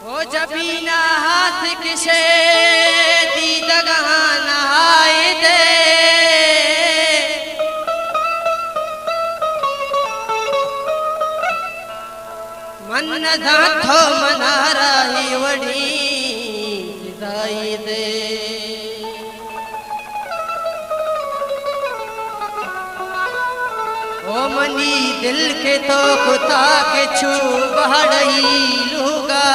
او جبین ءَ ہاتھ کشے، دیدگاں نہائے دے۔ من نہ زانت تو منارا اے وڑیں سزائے دے۔ او منی دل کہ تو کتا کہ چو بہڑئی لوگا،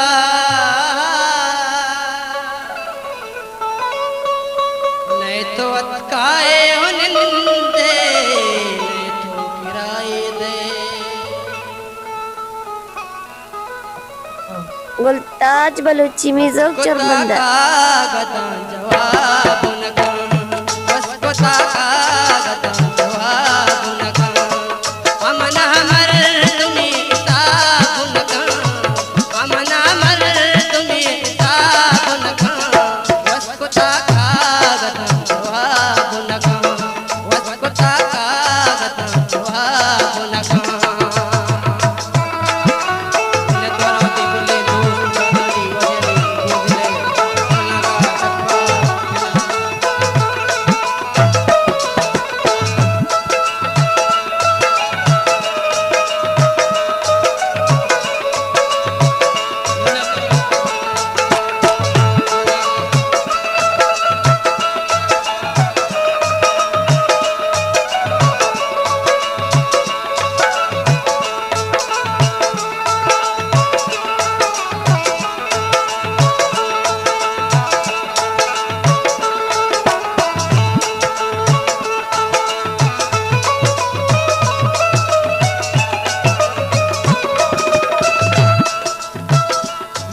نئے تو اتکائے ہو نندے، نئے تو کرائے دے۔ گلتاج بلوچی میوزک چربندہ۔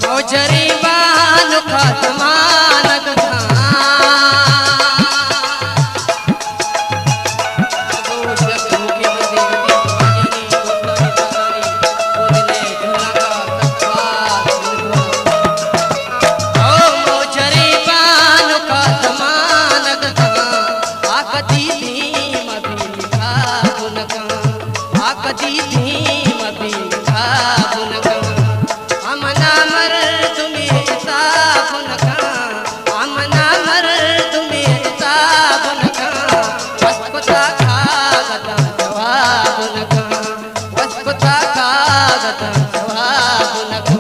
نوجری بانک ءَ زمانگ داں۔ او نوجری بانک ءَ زمانگ داں۔ آ کدی دیم ءَ بے تاب نہ کن۔ آ کدی دیم ءَ بے تاب نہ کن۔ آ منا مردمے حساب نہ کن، آ منا مردمے حساب نہ کن، وت کتا کاغداں جواب نہ کن، وت کتا کاغداں جواب نہ کن۔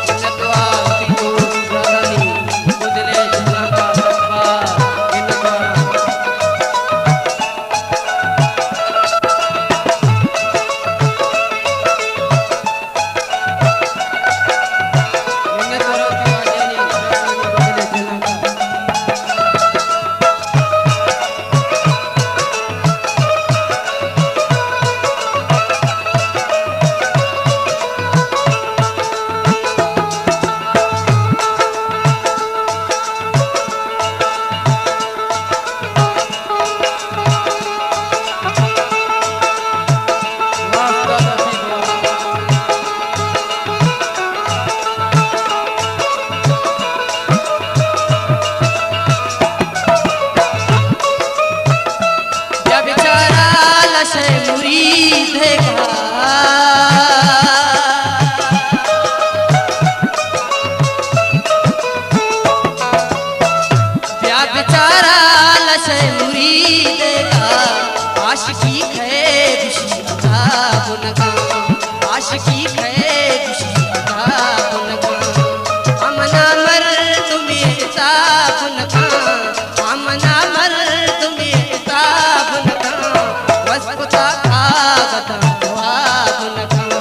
منت وار وتی دوست برادرانی، بدلے جنگا سبا انگار۔ بیا بیچارہ لشے مرید ءِ گھا۔ بیا بیچارہ لشے مرید ءِ گھا۔ عاشقی کئے گوشی عذاب نہ کن۔ عاشقی کئے گوشی عذاب نہ کن۔ آ منا مردمے حساب نہ کن۔ آ منا مردمے حساب نہ کن، وت کتا کاغداں جواب نہ کن،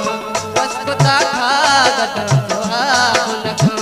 وت کتا کاغداں جواب نہ کن۔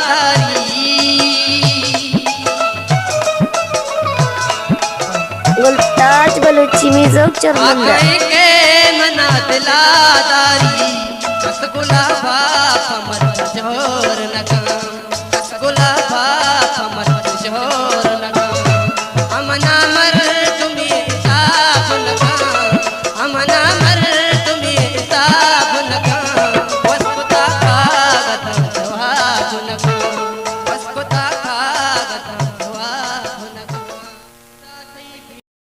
داری۔ گلتاج بلوچی میوزک چرمندہ۔ آخر کے منا دلا داری، رسگلا باپ مر جوڑ نکاں، رسگلا باپ مر جوڑ